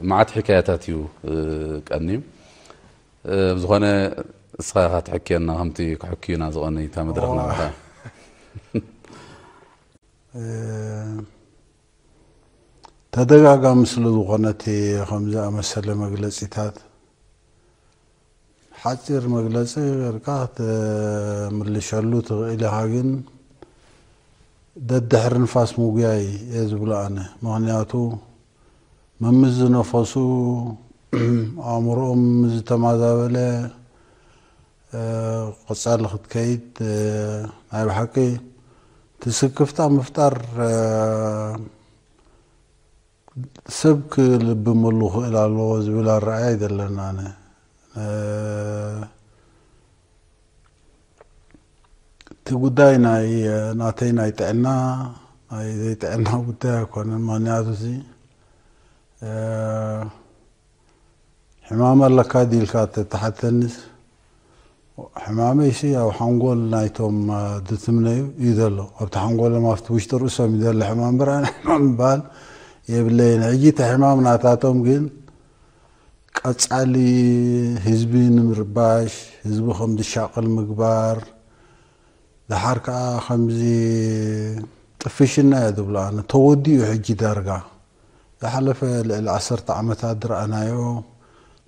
መዓት ሕካያታት እዩ ቀንዩ። ብዝኾነ እስኻ ኢኻ ትሕክየና፣ ከምቲ ክሕክዩና ዝቐነዩ እታ መድረኽ ናባኻ። ተደጋጋሚ ስለ ዝኾነ እቲ ከምዚ ኣመሰለ መግለጺታት ሓጺር መግለጺ ጌርካ ክትምልሸሉ ትኽእል ኢኻ፣ ግን ደድሕሪ ንፋስ ምጉያይ እየ ዝብሎ ኣነ። ምኽንያቱ መምስ ዝነፈሱ ኣእምሮኦም ምስ ዝተማዛበለ ቀጻሊ ክትከይድ ናይ ብሓቂ እቲ ስክፍታ ምፍጣር ሰብ ክልብመሉ ክእል ኣለዎ ዝብል ኣረኣያ ኣይደለን ኣነ። እቲ ጉዳይ ናይ ናተይ ናይ ጥዕና ናይ ዘይጥዕና ጉዳይ ኣይኮነን። ምክንያቱ እዚ ሕማም ኣለካ ዲልካ ተተሓተንስ ሕማመይሲ ኣብ ሓንጎል ናይቶም ድትምነዩ እዩ ዘሎ። ኣብቲ ሓንጎሎም ኣብቲ ውሽጢ ርእሶም እዩ ዘሎ ሕማም እምበር ኣነ ሕማም ምባል የብለይን። ሕጂ እቲ ሕማም ናታቶም ግን ቀጻሊ ህዝቢ ንምርባሽ፣ ህዝቢ ከም ዝሻቐል ምግባር፣ ደሓር ከኣ ከምዚ ጥፍሽና እየ ዝብሎ ኣነ። ተወዲኡ ሕጂ ዳርጋ ዝሓለፈ ልዕሊ ዓሰርተ ዓመታት ዝረኣናዮ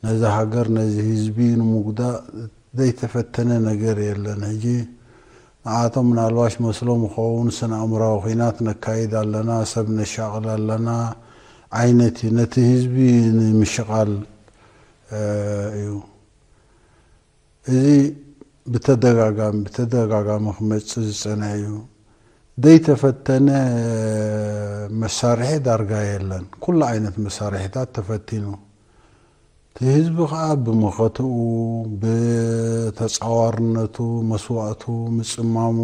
ነዚ ሃገር ነዚ ህዝቢ ንምጉዳእ ዘይተፈተነ ነገር የለን። ሕጂ ንዓቶም ምናልባሽ መስሎም ይኸውን፣ ስነ ኣእምራዊ ኹናት ነካይድ ኣለና፣ ሰብ ነሻቕል ኣለና ዓይነት እዩ። ነቲ ህዝቢ ንምሽቓል እዩ። እዚ ብተደጋጋሚ ብተደጋጋሚ ክመጽእ ዝጸንሐ እዩ። ዘይተፈተነ መሳርሒ ዳርጋ የለን። ኩሉ ዓይነት መሳርሒታት ተፈቲኑ። እቲ ህዝቢ ከዓ ብመኸትኡ፣ ብተጻዋርነቱ፣ መስዋእቱ፣ ምጽማሙ፣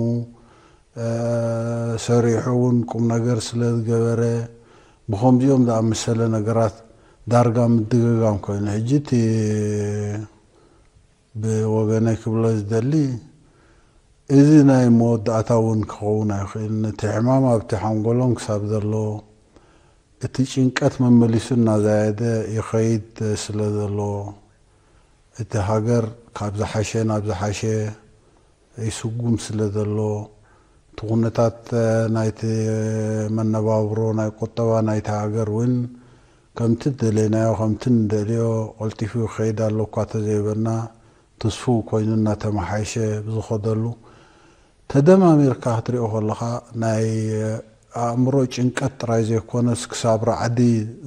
ሰሪሑ እውን ቁም ነገር ስለ ዝገበረ ብኸምዚኦም ዝኣመሰለ ነገራት ዳርጋ ምድግጋም ኮይኑ ሕጂ እቲ ብወገነይ ክብሎ ዝደሊ እዚ ናይ መወዳእታ እውን ክኸውን ኣይኽእልን። እቲ ሕማም ኣብቲ ሓንጎሎም ክሳብ ዘሎ እቲ ጭንቀት መመሊሱ እናዛየደ ይኸይድ ስለ ዘሎ እቲ ሃገር ካብ ዝሓሸ ናብ ዝሓሸ ይስጉም ስለ ዘሎ እቲ ኩነታት ናይቲ መነባብሮ ናይ ቁጠባ ናይቲ ሃገር እውን ከምቲ ደለናዮ ከምቲ ንደልዮ ቀልጢፉ ይኸይድ ኣሎ እኳ ተዘይበልና ትስፉው ኮይኑ እናተመሓየሸ ብዝኸደሉ ተደማሚርካ ክትሪኦ ከለኻ ናይ ኣእምሮ ጭንቀት ጥራይ ዘይኮነስ ክሳብ ራዕዲ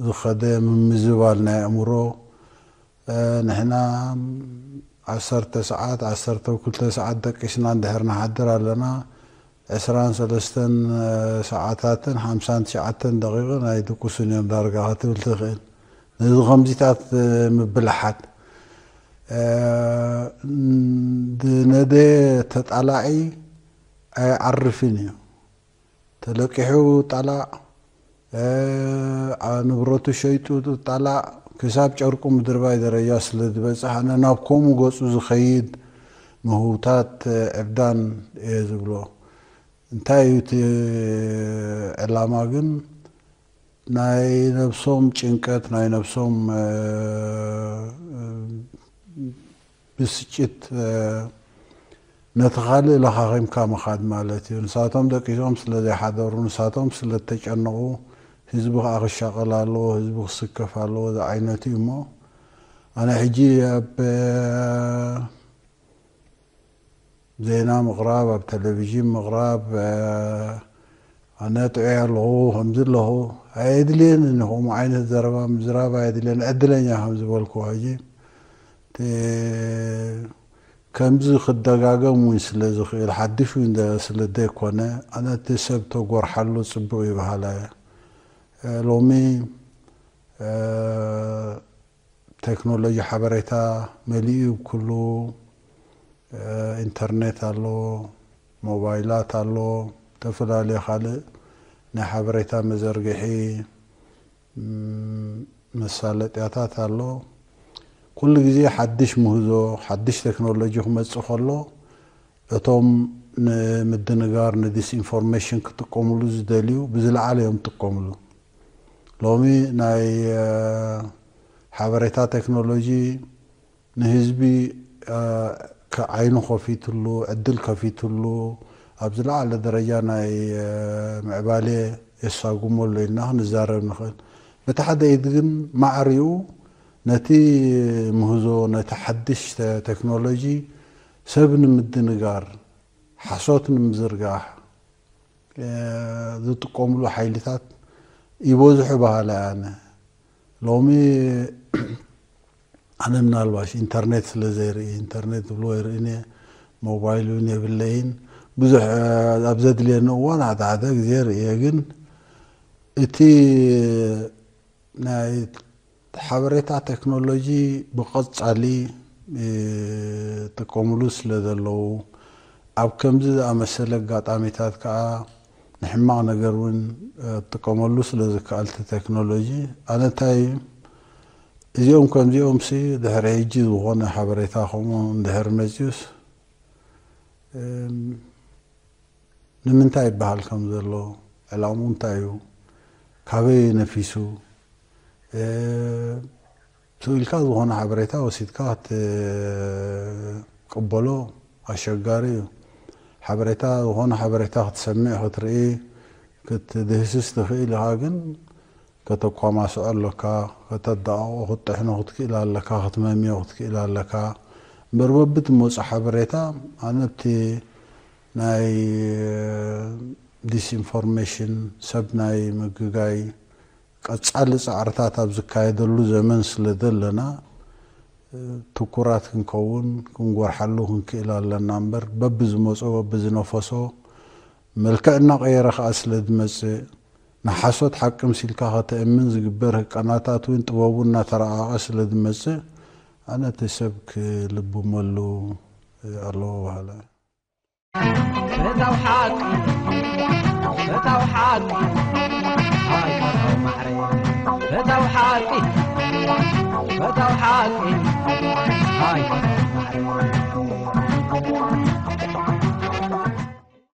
ዝኸደ ምምዝባል ናይ ኣእምሮ ንሕና ዓሰርተ ሰዓት ዓሰርተ ክልተ ሰዓት ደቂስና እንድሕር ንሓድር ኣለና ዕስራን ሰለስተን ሰዓታትን ሓምሳን ትሽዓተን ደቂቕን ኣይድቅሱን እዮም ዳርጋ ክትብል ትኽእል። ነዚ ከምዚታት ምብልሓት ዝነደየ ተጣላዒ ኣይዓርፍን እዩ። ተለቂሑ ጣላዕ፣ ንብረቱ ሸይጡ ጣላዕ፣ ክሳብ ጨርቁ ምድርባይ ደረጃ ስለ ዝበጽሕ ኣነ ናብ ከምኡ ገጹ ዝኸይድ ምህውታት ዕብዳን እየ ዝብሎ። እንታይ እዩ እቲ ዕላማ ግን ናይ ነብሶም ጭንቀት ናይ ነብሶም ብስጭት ነቲ ካልእ ለኻኺምካ ምኻድ ማለት እዩ። ንሳቶም ደቂሶም ስለ ዘይሓደሩ፣ ንሳቶም ስለ ዝተጨነቑ ህዝቢ ከዓ ክሻቐል ኣለዎ፣ ህዝቢ ክስከፍ ኣለዎ ዝዓይነቱ እዩ እሞ ኣነ ሕጂ ኣብ ዜና ምቕራብ፣ ኣብ ቴሌቪዥን ምቕራብ፣ ኣነ ጥዑይ ኣለኹ ከምዚ ኣለኹ ኣየድልየንን። ከምኡ ዓይነት ዘረባ ምዝራብ ኣየድልየን። ዕድለኛ ከም ዝበልኩ ሕጂ ከምዚ ክደጋገም እውን ስለ ዝኽእል ሓድሽ እውን ስለ ዘይኮነ ኣነ እቲ ሰብ ተጎርሓሉ ፅቡቕ ይበሃላ እየ። ሎሚ ቴክኖሎጂ ሓበሬታ መሊኡ ኩሉ ኢንተርኔት ኣሎ፣ ሞባይላት ኣሎ፣ ዝተፈላለዩ ካልእ ናይ ሓበሬታ መዘርግሒ መሳለጥያታት ኣሎ። ኩሉ ግዜ ሓድሽ ምህዞ ሓድሽ ቴክኖሎጂ ክመፅእ ከሎ እቶም ንምድንጋር ንዲስኢንፎርሜሽን ክጥቀምሉ ዝደልዩ ብዝለዓለ እዮም ዝጥቀምሉ። ሎሚ ናይ ሓበሬታ ቴክኖሎጂ ንህዝቢ ዓይኑ ከፊትሉ፣ ዕድል ከፊትሉ፣ ኣብ ዝለዓለ ደረጃ ናይ ምዕባለ የሳጉሞ ኣሎ ኢልና ክንዛረብ ንኽእል። በቲ ሓደ ኢድ ግን ማዕሪኡ ነቲ ምህዞ፣ ነቲ ሓድሽ ቴክኖሎጂ ሰብ ንምድንጋር፣ ሓሶት ንምዝርጋሕ ዝጥቀምሉ ሓይልታት ይበዝሑ በሃላይ ኣነ። ሎሚ ኣነ ምናልባሽ ኢንተርኔት ስለ ዘይርኢ፣ ኢንተርኔት ዝብሎ ይርእን እየ፣ ሞባይል እውን የብለይን። ብዙሕ ኣብ ዘድልየኒ እዋን ሓደ ሓደ ግዜ ርእየ። ግን እቲ ናይ ሓበሬታ ቴክኖሎጂ ብቐጻሊ ይጥቀምሉ ስለ ዘለዉ፣ ኣብ ከምዚ ዝኣመሰለ ኣጋጣሚታት ከኣ ንሕማቕ ነገር እውን ክጥቀመሉ ስለ ዝከኣል እቲ ቴክኖሎጂ፣ ኣነ እንታይ እዚኦም ከምዚኦም ሲ ድሕሪ ሕጂ ዝኾነ ሓበሬታ ከምኡ እንድሕር መጺኡስ ንምንታይ ይበሃል ከም ዘሎ፣ ዕላምኡ እንታይ እዩ፣ ካበይ ነፊሱ፣ ስኢልካ ዝኾነ ሓበሬታ ወሲድካ ክትቅበሎ ኣሸጋሪ እዩ። ሓበሬታ፣ ዝኾነ ሓበሬታ ክትሰምዕ፣ ክትርኢ፣ ክትድህስስ ትኽእል ኢኻ፣ ግን ከተኳማስዖ ኣለካ፣ ከተዳቕቆ ክትጥሕኖ ክትክእል ኣለካ፣ ክትመምዮ ክትክእል ኣለካ። እምበር በብትመፁ ሓበሬታ ኣነ ኣብቲ ናይ ዲስኢንፎርሜሽን፣ ሰብ ናይ ምግጋይ ቀጻሊ ጻዕርታት ኣብ ዝካየደሉ ዘመን ስለ ዘለና፣ ትኩራት ክንከውን ክንጎርሓሉ ክንክእል ኣለና እምበር፣ በብዝመጾ በብዝነፈሶ መልክዕ እናቐየረ ከኣ ስለ ዝመጽእ፣ ንሓሶት ሓቂ ምሲልካ ከተእምን ዝግበር ህቀናታት እውን ጥበቡ እናተረቓቐ ስለ ዝመጽእ፣ ኣነ እቲ ሰብ ክልብመሉ ኣለዎ በሃላይ። ፈታው ሓቂ፣ ፈታው ሓቂ፣ ኣይ ፈታው ማዕረ። ፈታው ሓቂ፣ ፈታው ሓቂ፣ ኣይ ፈታው ማዕረ።